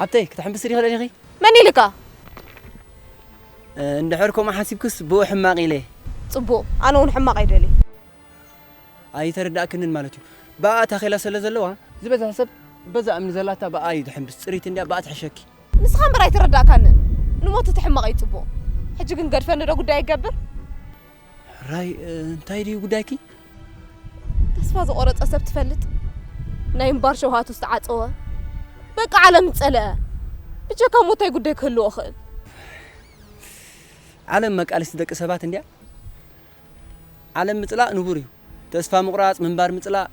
ኣብተይ ክትሕምብስ ይኽእል ኢኺ? መን ኢልካ? እንድሕር ከምኡ ሓሲብክስ ብኡ ሕማቕ ኢለ። ጽቡቕ፣ ኣነ እውን ሕማቕ ኣይደልይ። ኣይተረዳእክንን ማለት እዩ። ብኣ ታኼላ ስለ ዘለዋ ዝበዝሐ ሰብ በዛ እምኒ ዘላታ ብኣ እዩ ዝሕምብስ። ጽሪት እንድያ ብኣ ትሕሸኪ። ንስኻ እምበር ኣይተረዳእካንን። ንሞት እቲ ሕማቕ እዩ ጽቡቕ። ሕጂ ግን ገድፈኒ ዶ ጉዳይ ይገብር? ራይ እንታይ ድዩ ጉዳይኪ? ተስፋ ዝቆረጸ ሰብ ትፈልጥ? ናይ እምባር ሸውሃቱ ዝተዓጸወ በቃ ዓለም ዝጸለአ ብጀካ ሞት እንታይ ጉዳይ ክህልዎ ክእል? ዓለም መቃልስቲ ደቂ ሰባት እንድያ። ዓለም ምጽላእ ንቡር እዩ። ተስፋ ምቑራጽ፣ ምንባር ምጽላእ፣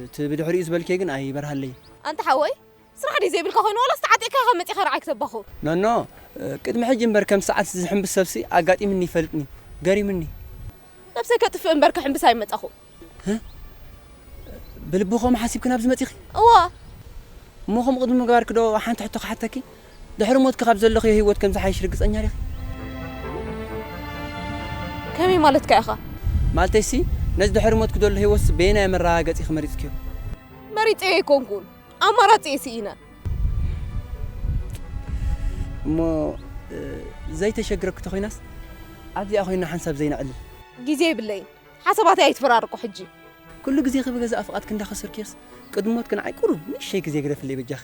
እቲ ብድሕሪኡ ዝበልክዮ ግን ኣይበርሃለይን። ኣንታ ሓወይ፣ ስራሕ ድዩ ዘይብልካ ኮይኑ ዋላስ ተዓጢቕካ ኢኻ መጺኻ ርዓይ ክተባኹ? ኖኖ፣ ቅድሚ ሕጂ እምበር ከም ሰዓት ዝሕምብስ ሰብሲ ኣጋጢምኒ ይፈልጥኒ። ገሪምኒ። ነብሰይ ከጥፍእ እምበር ክሕምብስ ኣይመጻኹ። ብልቢ ከምኡ ሓሲብኪ ናብዚ መጺኺ? እዋ። እሞ ከምኡ ቅድሚ ምግባርኪ ዶ ሓንቲ ሕቶ ክሓተኪ? ድሕሪ ሞትኪ ካብ ዘለኽዮ ህይወት ከም ዝሓይሽ ርግጸኛ ዲኺ? ከመይ ማለትካ ኢኻ? ማለተይሲ ነዚ ድሕሪ ሞትኪ ዘሎ ህይወትሲ በየናይ መረጋገጺ ኢኺ መሪጽክዮ? መሪጸዮ ኣይኮንኩን፣ ኣማራጺ እየ ስኢነ። እሞ ዘይተሸግረኪ ተኾይናስ ኣብዚኣ ኮይና ሓንሳብ ዘይነዕልል። ግዜ የብለይን። ሓሳባተይ ኣይትፈራርቆ ሕጂ። ኩሉ ግዜኺ ብገዛእ ፍቓድኪ እንዳኸሰርክዮስ ቅድሚ ሞትኪ ንዓይ ቁሩብ ንእሽተይ ግዜ ግደፍለይ በጃኺ።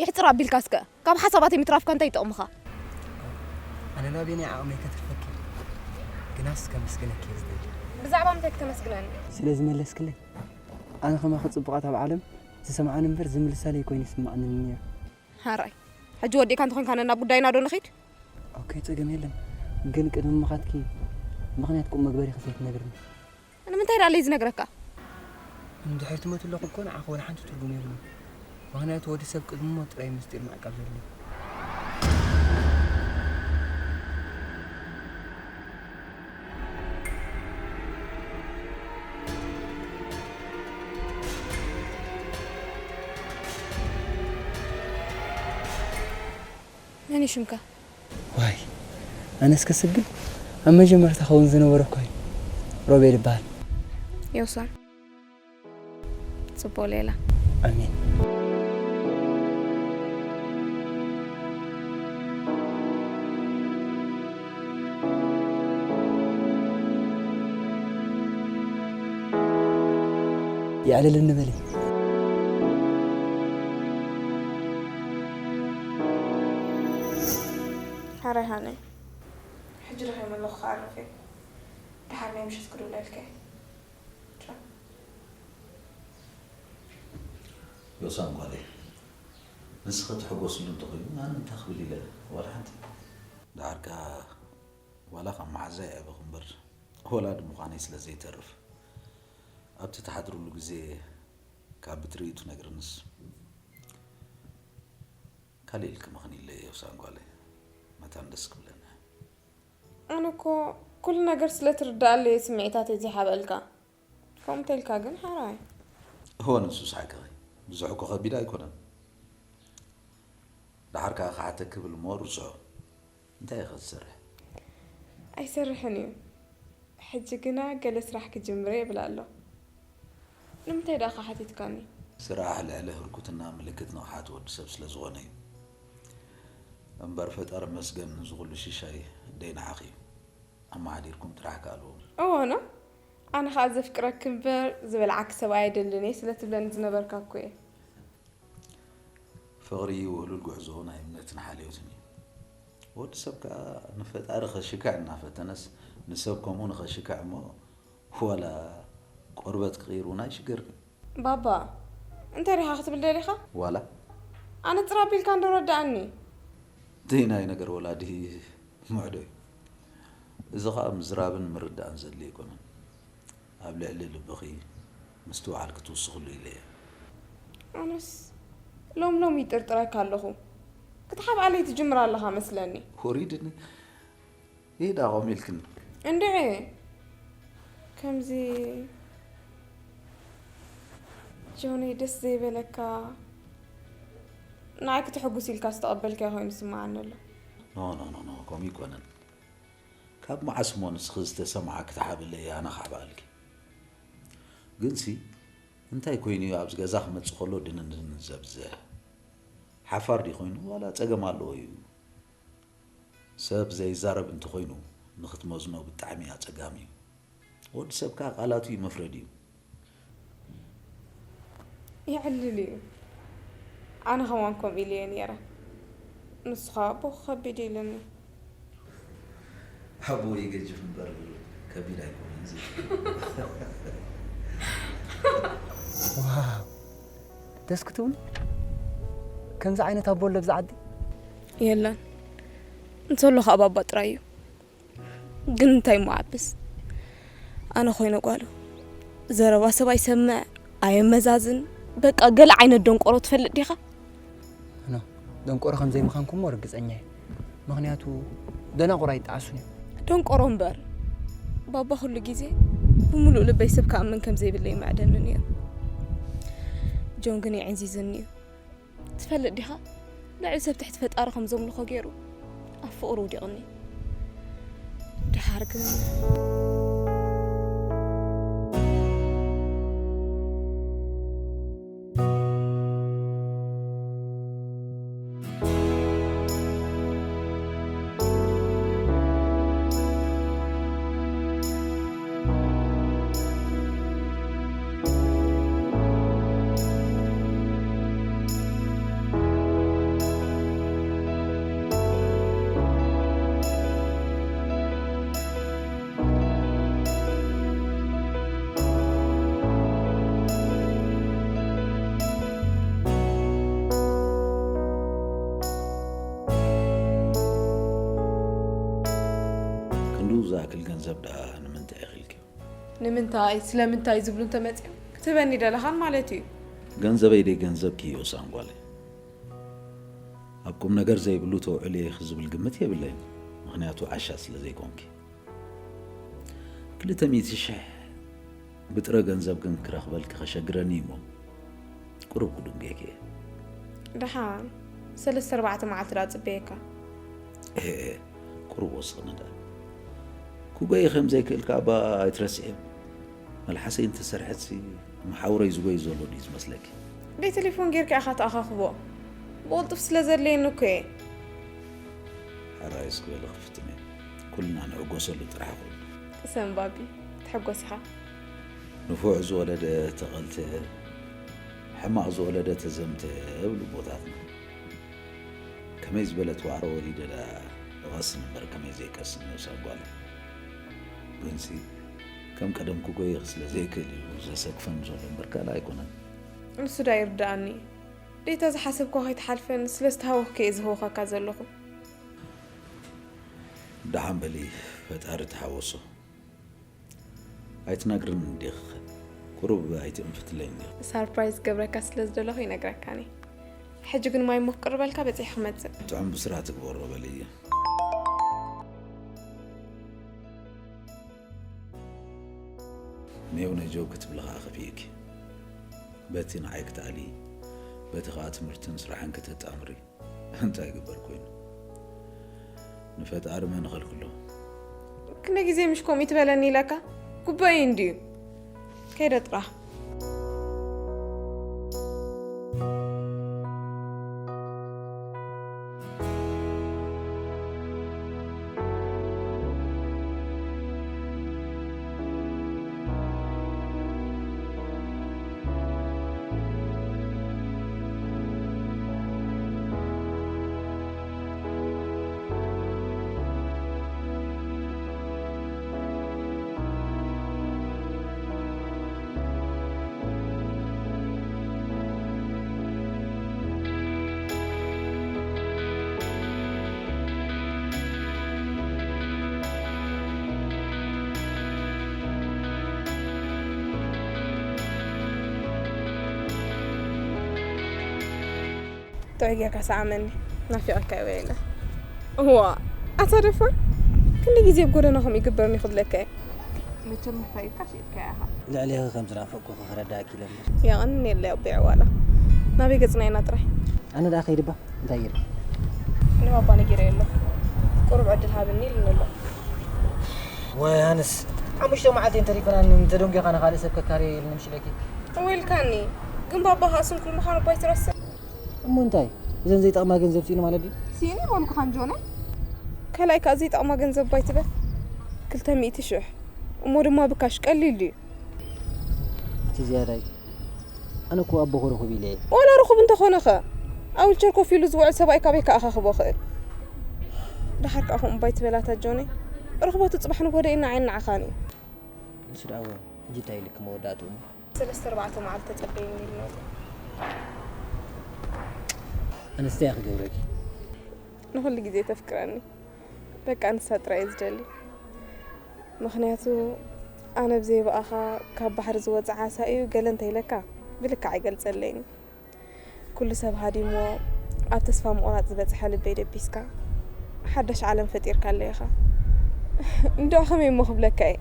ይሕጽር ኣቢልካ እስከ ካብ ሓሳባተይ ምትራፍካ እንታይ ይጠቕምኻ? ኣነ ናበየናይ ዓቕመይ ከትርፈኪ ግናስ ከመስግነኪ እየ ዝደሊ። ብዛዕባ ምንታይ ክተመስግነኒ? ስለ ዝመለስክለይ። ኣነ ከማኺ ጽቡቓት ኣብ ዓለም ዝሰምዓኒ እምበር ዝምልሳለይ ኮይኑ ይስምዓኒ ነይሩ። ሓራይ ሕጂ ወዲእካ እንተኾይንካ ነናብ ጉዳይና ዶ ንኺድ? ኦኬ ጸገም የለን ግን ቅድሚ ምኻድኪ ምኽንያት ቁም መግበሪኺ ዘይትነግርኒ። ንምንታይ ደኣ ለይዝነግረካ? እንድሕር ትሞት ኣለኹ እኮ ንዓኺ ወላ ሓንቲ ትርጉም የብሉን። ምኽንያቱ ወዲ ሰብ ቅድሚ ሞት ጥራይ ምስጢር ምዕቃብ ዘድልዮ። መን እዩ ሽምካ? ዋይ ኣነስ ከስብል ኣብ መጀመርታ ኸውን ዝነበረ እኮ እዩ። ሮቤል ይበሃል። ዮሳ ጽቡቕ ሌላ። ኣሜን። የዕልልኒ በሊ። ሓራይ ሃነይ ሕጂ ደኺመ ኣለኹ ክዓርፍ እየ። ደሓር ናይ ምሸት ክድውለልካ እየ። ቻው። ዮሳን ጓለይ፣ ንስኺ ትሕጎስሉ እንተኾይኑ ኣነ እንታይ ክብል ኢለ ዋላ ሓንቲ። ደሓር ከኣ ዋላ ካብ መሓዛይ ኣዕብኺ እምበር ወላዲ ምዃነይ ስለ ዘይተርፍ ኣብቲ ትሓድርሉ ግዜ ካብ ብትርኢቱ ነግርንስ ካልእ ኢልኪ ምኽኒ ኢለ እየ ዮሳን ጓለይ፣ መታን ደስ ክብለኒ። ኣነ እኮ ኩሉ ነገር ስለ ትርድኣለይ እየ ስምዒታተይ ዘይሓብኣልካ። ከምኡ እንተልካ ግን ሓራይ። እወ ንሱስ ሓቅኺ። ብዙሕ እኮ ከቢድ ኣይኮነን። ደሓር ከኣ ክሓተኪ ክብል እሞ ርስዖ። እንታይ ኢኺ ትሰርሒ? ኣይሰርሕን እዩ። ሕጂ ግና ገለ ስራሕ ክጅምር እየ ይብል ኣሎ። ንምንታይ ደኣ ሓቲትካኒ? ስራሕ ልዕሊ ህርኩትና ምልክት ንቕሓት ወዲ ሰብ ስለ ዝኾነ እዩ። እምበር ፈጣሪ መስገን ንዚ ኩሉ ሽሻይ ደይ ንዓኺ እዩ። ኣመሓዲርኩም ጥራሕ ከኣልዎም። እወ ኖ፣ ኣነ ኸኣ ዘፍቅረኪ እምበር ዝበልዓኪ ሰብኣይ ኣይደልን እየ ስለ ትብለኒ ዝነበርካ እኮ እየ። ፍቕሪ ውህሉል ጉዕዞ ናይ እምነትን ሓልዮትን እዩ። ወዲ ሰብ ከኣ ንፈጣሪ ከሽክዕ እናፈተነስ ንሰብ ከምኡ ንኸሽክዕ እሞ ዋላ ቆርበት ክቕይር እውን ኣይሽገርን እዩ። ባባ፣ እንታይ ዲኻ ክትብል ደሊኻ? ዋላ ኣነ ጽር ኣቢልካ እንዶ ረዳእኒ። ደይናይ ነገር ወላዲ ምዕዶ እዩ። እዚ ኸኣ ምዝራብን ምርዳእን ዘድልዮ ኣይኮነን። ኣብ ልዕሊ ልብኺ ምስትውዓል ክትውስኽሉ ኢለ እየ። ኣነስ ሎም ሎም ይጥርጥረካ ኣለኹ። ክትሓብኣለይ ትጅምር ኣለኻ መስለኒ። ወሪድኒ። ይዳ ቆም ኢልክኒ። እንድዒ ከምዚ ጆኒ ደስ ዘይበለካ ንዓይ ክትሕጉስ ኢልካ ዝተቐበልካዮ ኮይኑ ይስምዓኒ ኣሎ። ኖ ኖ ኖ ኖ፣ ከምኡ ይኮነን። ካብ መዓስ እሞ ንስኺ ዝተሰምዓኪ ትሓብለይ ኣነ ክሓብኣልኪ? ግንሲ እንታይ ኮይኑ እዩ ኣብዚ ገዛ ክመጽእ ከሎ ድንን ድንን ዘብዝሕ? ሓፋር ድዩ ኮይኑ ዋላ ጸገም ኣለዎ እዩ? ሰብ ዘይዛረብ እንተኾይኑ ንኽትመዝኖ ብጣዕሚ ኣጸጋሚ እዩ። ወዲ ሰብ ከኣ ቃላቱ እዩ መፍረዲኡ። የዕልል እዩ። ኣነ ከማን ከምኡ ኢለ እየ ነይረ። ንሱ ኸኣ ኣቦ ከቢድ እዩ ኢሉኒ። ኣቦ ይገጅፍ እምበር ከቢድ ኣይኮነን ዝብል። ዋው፣ ደስ ክትብሉ። ከምዚ ዓይነት ኣቦ ኣሎ ኣብዚ ዓዲ? የለን። እንተሎ ኸኣ ባባ ጥራይ እዩ። ግን እንታይ እሞ ዓብስ፣ ኣነ ኮይነ ጓሉ ዘረባ ሰብ ኣይሰምዕ ኣየመዛዝን። በቃ ገለ ዓይነት ደንቆሮ ትፈልጥ ዲኻ? ኖ፣ ደንቆሮ ከም ዘይምዃንኩሞ ርግጸኛ እየ። ምኽንያቱ ደናቑር ኣይጠዓሱን እዮም። ደንቆሮ እምበር፣ ባባ ኩሉ ግዜ ብምሉእ ልበይ ሰብ ክኣምን ከም ዘይብለይ ይምዕደኒ ነይሩ። ጆን ግን የዕንዚዝኒ እዩ። ትፈልጥ ዲኻ? ልዕሊ ሰብ ትሕቲ ፈጣሪ ከም ዘምልኾ ገይሩ ኣብ ፍቕሪ ውዲቕኒ። ደሓር ግን ክንድኡ ዝኣክል ገንዘብ ደኣ ንምንታይ ኢኺ ኢልክዮ? ንምንታይ፣ ስለምንታይ ዝብሉ እንተመጺኦም ክትህበኒ ደለኻን ማለት እዩ። ገንዘበይ ደይ ገንዘብኪ እዩ ሳንጓለይ። ኣብ ቁም ነገር ዘይብሉ ተውዕል ኢኺ ዝብል ግምት የብለይን፣ ምኽንያቱ ዓሻ ስለ ዘይኮንኪ። ክልተ ሚእቲ ሽሕ ብጥረ ገንዘብ ግን ክረኽበልኪ ከሸግረኒ እሞ ቁሩብ ክድንጌኪ እየ። ደሓን ሰለስተ ኣርባዕተ መዓልቲ ደኣ ጽበየካ። ኤ፣ ቁሩብ ወስኽኒ ደኣ። ክጎይ ከም ዘይክእል ከኣ እባ ኣይትረስዕዮ። መልሓሰይ እንተሰርሐትሲ መሓውረይ ዝጎይ ዘሎ ድዩ ዝመስለኪ? ደይ ቴሌፎን ጌርካ ኢኻ ተኣኻኽቦ። ብቕልጡፍ ስለ ዘድለየኒ እኮ እየ። ሕራይ እስኪ በሊ ክፍትነ። ኩልና ንዕጎሰሉ ጥራሕ ኮይኑ። ቅሰን ባቢ፣ ትሕጎስ ኢኻ። ንፉዕ ዝወለደ ተቐልተ፣ ሕማቕ ዝወለደ ተዘምተ እብሉ ኣቦታትና። ከመይ ዝበለት ዋዕሮ ወሊደ ደኣ እቐስን እምበር ከመይ ዘይቀስን ነብሳ ጓል። ግንሲ ከም ቀደም ክጎይኽ ስለ ዘይክእል እዩ ዘሰክፈን ዘሎ እምበር ካልእ ኣይኮነን። ንሱ ዳ ይርድኣኒ። ደይታ ዝሓሰብኳ ከይትሓልፈን ስለ ዝተሃወኽኩ እየ ዝህወኸካ ዘለኹ። ደሓን በሊ፣ ፈጣሪ ተሓወሶ። ኣይትነግርን እንዲኽ፣ ቁሩብ ኣይትእንፍትለይ እንዲኽ። ሳርፕራይዝ ገብረካ ስለ ዝደለኹ ይነግረካኒ። ሕጂ ግን ማይ ሞቅ ቅርበልካ በጺሕ ክመጽእ። ጥዑም ብስራት ትግበሮ በሊ። ኔው ነጀው ክትብሊ ኸኣ ከፊእኪ። በቲ ንዓይ ክትኣሊ፣ በቲ ኸኣ ትምህርትን ስራሕን ከተጣምሪ። እንታይ ይግበር ኮይኑ? ንፈጣሪ መን ኸልክሎ? ክንደይ ግዜ ምሽ ከምኡ ትበለኒ ኢለካ? ጉባኤ እንድዩ። ከይደ ጥራሕ። ጥዑይ ጌርካ ሰዓመኒ። ናፊቐካ እየ ኢለ። እዋ፣ ኣታ ደፋር፣ ክንዲ ግዜ ኣብ ጎደና ከምኡ ይግበርኒ ክብለካ እየ። መቸም መሕፈሪትካ ሽጥካያ ኢኻ። ልዕሌኺ ከም ዝናፈቅኩ ክረዳእኪ ኢለ እምበር። የቐንየለይ ኣቦይ ዕዋላ። ናበይ ገጽና ኢና ጥራይ? ኣነ ደኣ ከይድባ፣ እንታይ ጌርኪ? ንባባ ነጊረዮ ኣለኹ። ቁሩብ ዕድል ሃብኒ ኢሉኒ ኣሎ። ወይ ኣነስ ሓሙሽተ መዓልቲ እንተሪፈና እንተደንጒኻ ንኻልእ ሰብ ከካርዮ ኢሉኒ ምሽለኪ። ወይልካኒ፣ ግን ባባ ከኣ ስንኩል ምዃኑ እባ ኣይትረስዕ። እሞ እንታይ? እዘን ዘይጠቕማ ገንዘብ ስኢኑ ማለት ድዩ? ስኢኑ ይበልኩኻን ጆነይ። ካልኣይ ከኣ ዘይጠቕማ ገንዘብ እባ ኣይትበል። ክልተ ሚእቲ ሽሕ። እሞ ድማ ብካሽ ቀሊል ድዩ? እቲ ዝያዳይ ኣነ እኮ ኣቦ ክረኽብ ኢለ እየ። ዋላ ርኹብ እንተኾነ ኸ? ኣብ ዊልቸር ኮፍ ኢሉ ዝውዕል ሰብኣይ ካበይ ከኣኻኽቦ ኽእል? ደሓር ከኣ ከምኡ እባ ኣይትበል ኣታ ጆነይ። ርኽቦት ጽባሕ ንግሆ ደይና ዓይኒ ንዓኻን እዩ። ንሱ ደኣ እወ፣ ሕጂ እንታይ ኢልኪ መወዳእትኡ እሞ? ሰለስተ ኣርባዕተ መዓልቲ ተጸበይኒ ኢሉ ነይሩ። ኣነስ እንታይ እየ ክገብረኪ? ንኹሉ ግዜ ተፍቅረኒ። በቃ ንሳ ጥራይ እየ ዝደሊ። ምኽንያቱ ኣነ ብዘይ ብኣኻ ካብ ባሕሪ ዝወጽእ ዓሳ እዩ ገለ እንተኢለካ ብልክዕ ኣይገልጸለይን እዩ። ኩሉ ሰብ ሃዲምዎ ኣብ ተስፋ ምቑራጽ ዝበጽሐ ልበይ ደቢስካ ሓዳሽ ዓለም ፈጢርካለይ ኢኻ። እንድዒ ከመይ እሞ ክብለካ እየ?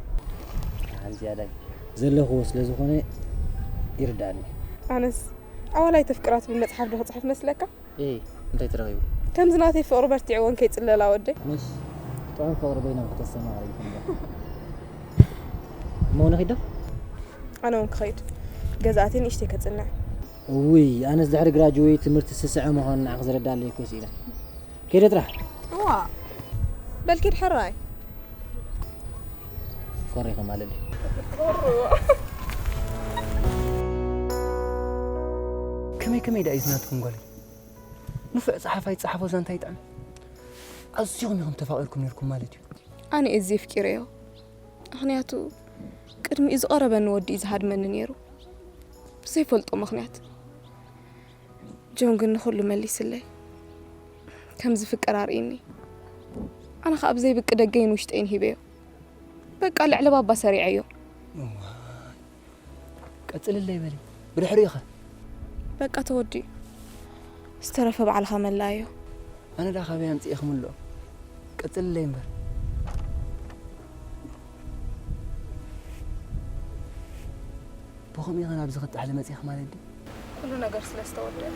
ሓንቲ ዝያዳይ ዘለኽዎ ስለ ዝኾነ ይርዳእኒ። ኣነስ ኣዋላይ ተፍቅራ ትብል መጽሓፍ ዶ ክጽሕፍ መስለካ? ኤይ፣ እንታይ ተረኺቡ? ከምዚ ናተይ ፍቕሪ በርቲዕወን ከይጽለላ ወደይ። መሽ ጥዑም ፍቕሪ በይኖም ከተስተማቕር ይኹን እሞ ንኺድ ዶ? ኣነ እውን ክኸይድ። ገዛእቲ ንእሽተይ ከጽንዕ። እውይ፣ ኣነስ ድሕሪ ግራጅዌት ትምህርቲ ስስዐ ምዃኑ ንዓኺ ዘረዳለይ እኮ ስኢነ። ከይደ ጥራሕ። እዋ፣ በል ኪድ ሕራይ። ኮሪኺ ማለት ድዩ? ከመይ ከመይ ደኣ እዩ ዝናትኩም ጓለይ? ንፉዕ ጸሓፋይ ጸሓፎ ዛንታ ይጥዕም። ኣዝኹም ኢኹም ተፋቒርኩም ነይርኩም ማለት እዩ። ኣነ እዚ ኣፍቂረዮ። ምኽንያቱ ቅድሚኡ ዝቐረበኒ ወዲ እዩ ዝሃድመኒ ነይሩ። ብዘይፈልጦ ምኽንያት። ጆን ግን ንኹሉ መሊስለይ። ከም ዝፍቅር ኣርእይኒ። ኣነ ኸኣ ብዘይ ብቂ ደገይን ውሽጠይን ሂበዮ። በቃ ልዕሊ ባባ ሰሪዐዮ። እዋይ። ቀጽልለይ በሊ። ብድሕሪኡ ኸ? በቃ ተወዲኡ። ዝተረፈ ባዕልኻ መላእዮ። ኣነ ደኣ ካበይ ኣምጺኤ ክምልኦ? ቀጽልለይ እምበር። ብኸምኡ ኢኻ ናብዚ ክትጣሕሊ መጺእኻ ማለት ድዩ? ኩሉ ነገር ስለ ዝተወደአ።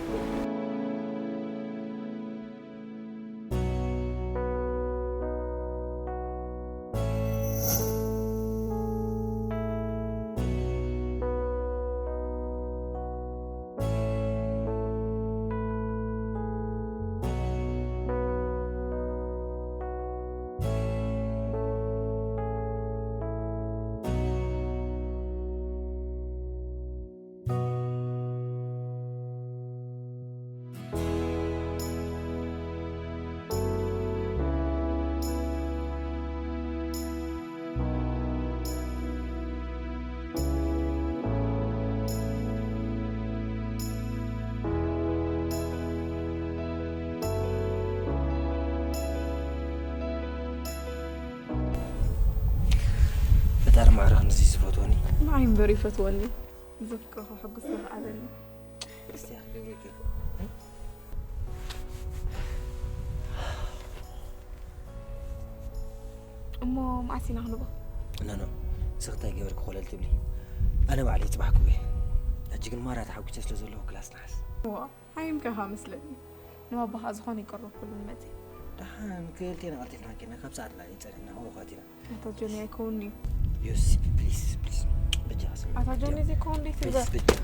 ፈጣሪ ማዕረ ክንድዚ ዝፈትወኒ። ንዓይ እምበር ይፈትወኒ። ዘፍቅረኻ ሕጉስ ዘኽኣለኒ። እስቲ ኣኽብሪለይ። እሞ መዓስ ኢና ክንቦ? ኖ፣ ኖ። ንስኺ እንታይ ገበርኪ ኮለል ትብሊ? ኣነ ባዕለይ ጽባሕ ክቦ እየ። ሕጂ ግን ማራ ተሓጒሰ ስለ ዘለኹ ክላስ ንሓዝ። ዋ፣ ሓሚምካ ኢኻ መስለኒ። ንባባ ኸኣ ዝኾነ ይቀረብ ኩሉ ንመጽእ። ደሓን ክልቴና ቀልጢፍና ኬድና ካብ ሰዓት ንላዕሊ ጸኒሕና፣ እወ፣ ኸቲና። ኣታ ጆኒ ኣይከውንን'ዩ። ዮሲ፣ ፕሊስ፣ ፕሊስ። በጃኻ ስምዓኒ። ኣታ ጆኒ ዘይከውን እንዴት ፕሊስ፣ ትብለ? በጃኻ።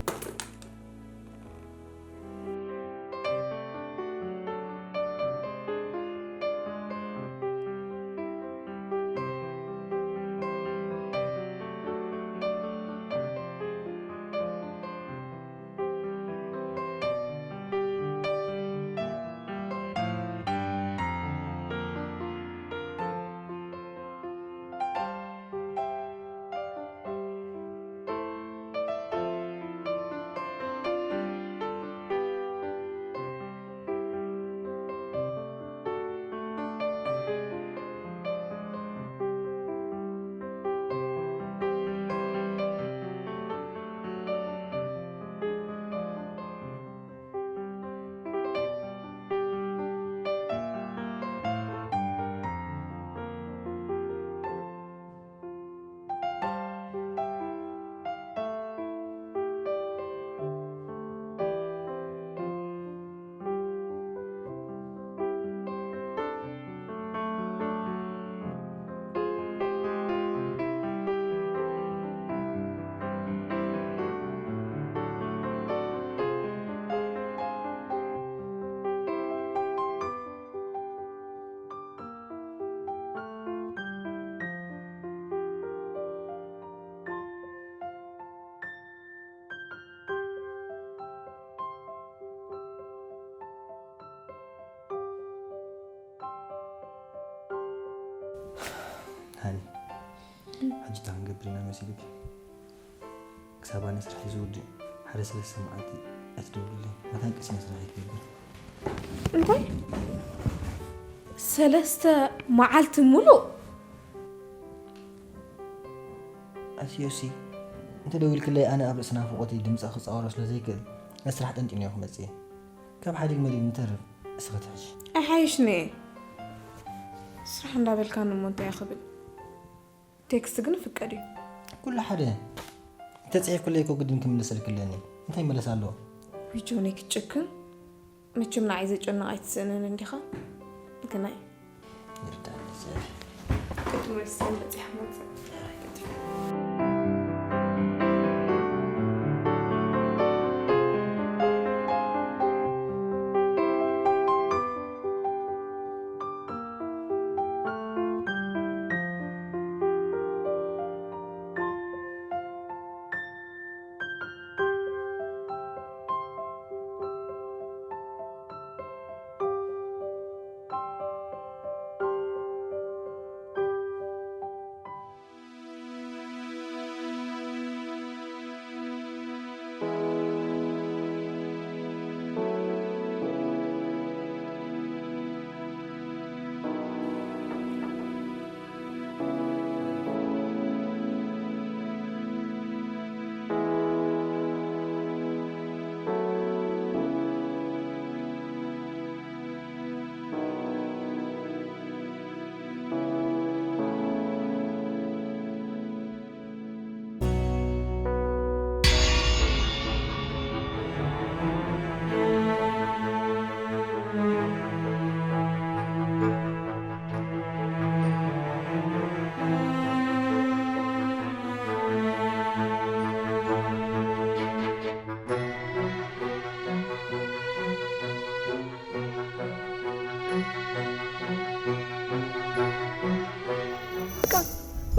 ሃኒ፣ ሕጂ እንታይ ክንገብር ኢና መሲልኪ? ክሳብ ኣነ ስራሕ ዝውድእ ሓደ ሰለስተ መዓልቲ ኣይትደውልለይ። መታን ቀሲና ስራሕ ኣይትገብር። እንታይ? ሰለስተ መዓልቲ ሙሉእ? ኣስዮሲ፣ እንተ ደዊልክለይ ኣነ ኣብ ርእሲ ናፍቖተይ ድምፂ ክፃወሮ ስለ ዘይክእል፣ ናብ ስራሕ ጠንጢነዮ ክመፅእ እየ። ካብ ሓዲግ መዲግ ንተርፍ እስኺ ትሕሽ። ኣይሓይሽኒ። ስራሕ እንዳበልካኒ እሞ እንታይ ክብል? ቴክስት ግን ፍቀድ እዩ። ኩሉ ሓደ። እንተፅሒፍክለይ እኮ ግድን ክምልሰልክለኒ። እንታይ መለስ ኣለዎ? ዊጆኒ ክትጭክን? መቸም ንዓይ ዘጨንቕ ኣይትስእንን እንዲኻ። ግናይ ይርዳኒ እግዚኣብሔር። ቅድሚ ርስን በፂሕ መፅእ።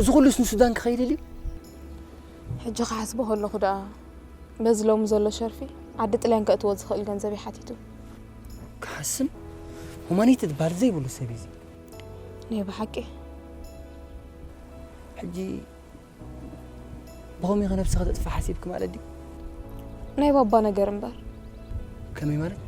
እዚ ኩሉስ ንሱዳን ክኸይድ ኢሉ እዩ? ሕጂ ክሓስቦ ከለኹ ደኣ በዚ ሎሚ ዘሎ ሸርፊ ዓዲ ጥልያን ከእትዎ ዝኽእል ገንዘብ እዩ ሓቲቱ። ክሓስም ሁማኒቲ ዝበሃል ዘይብሉ ሰብ እዩ። ናይ ብሓቂ ሕጂ ብኸመይ ከ ነብስኻ ተጥፍእ ሓሲብኪ ማለት ድዩ? ናይ ባባ ነገር እምበር። ከመይ ማለት?